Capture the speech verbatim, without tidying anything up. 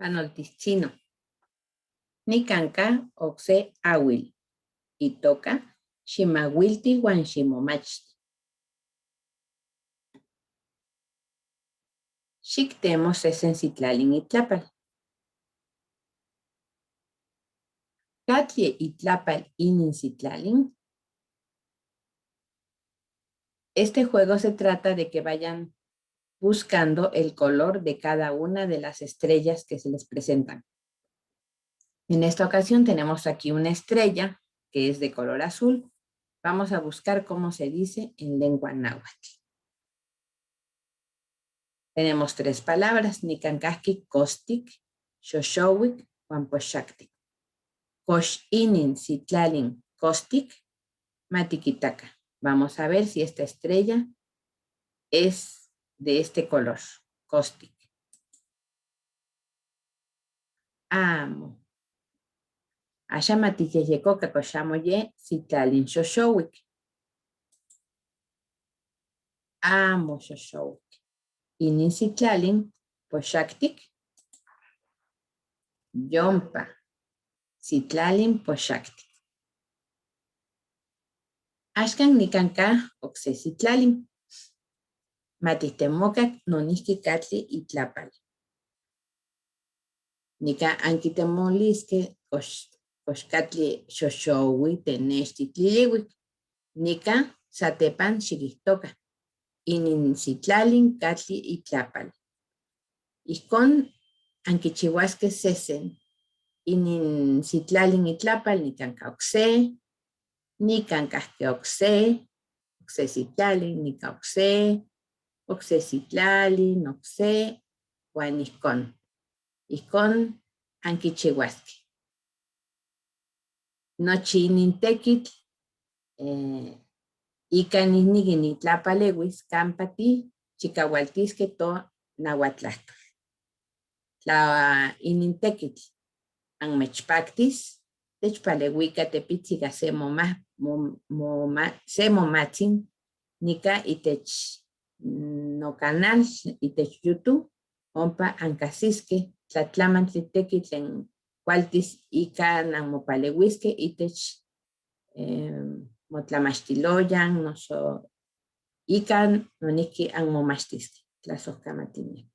Panolti txino. Nikan ka okse awil. Itoka Ximawilti wan Ximomachti. Xik temo sesen sitlalin itlapal. Katlie itlapal inin sitlalin. Este juego se trata de que vayan buscando el color de cada una de las estrellas que se les presentan. En esta ocasión tenemos aquí una estrella que es de color azul. Vamos a buscar cómo se dice en lengua náhuatl. Tenemos tres palabras, nikan kajki kostik, xoxouik, huan poxaktik. Kox inin sitlalin kostik, matikitaka. Vamos a ver si esta estrella es de este color, kostik. Amo. Asha matiyeyekoka kox amo ye sitlalin xoxouik. Amo xoxouik. Inin sitlalin poxaktik. Yompa. Sitlalin poxaktik. Axkan nikan ka okse sitlalin. Matitemoka nonijki katli itlapal. Nikan ankitemolisnke kox, kox katli xoxouik, tenexti, tliliuik. Nikan satepan xikijtoka inin sitlalin katli itlapal. Ijkon ankichiuaske sesen. Inin sitlalin itlapal nikan ka okse, nikan kajki okse, okse sitlalin, nikan okse, okse sitlalin, okse, huan ijkon. Ijkon ankichiuaske. Nochi inin tekitl, eh, ika nijniki nitlapaleuis kan pati chikahualtiske to nahuatl tlajtol. Tla inin tekitl anmechpaktis, techpaleuika tepitsi ka se moma, mo, moma, se momatsin nika itech, mm, nokanal itech YouTube, ompa ankajsiske tlatlamantli tekitl tlen kualtis ika nanmopaleuiske itech, em, motlamachtiloyan, noso ika nonijki anmomachtiske. Tlasojkamatinneki.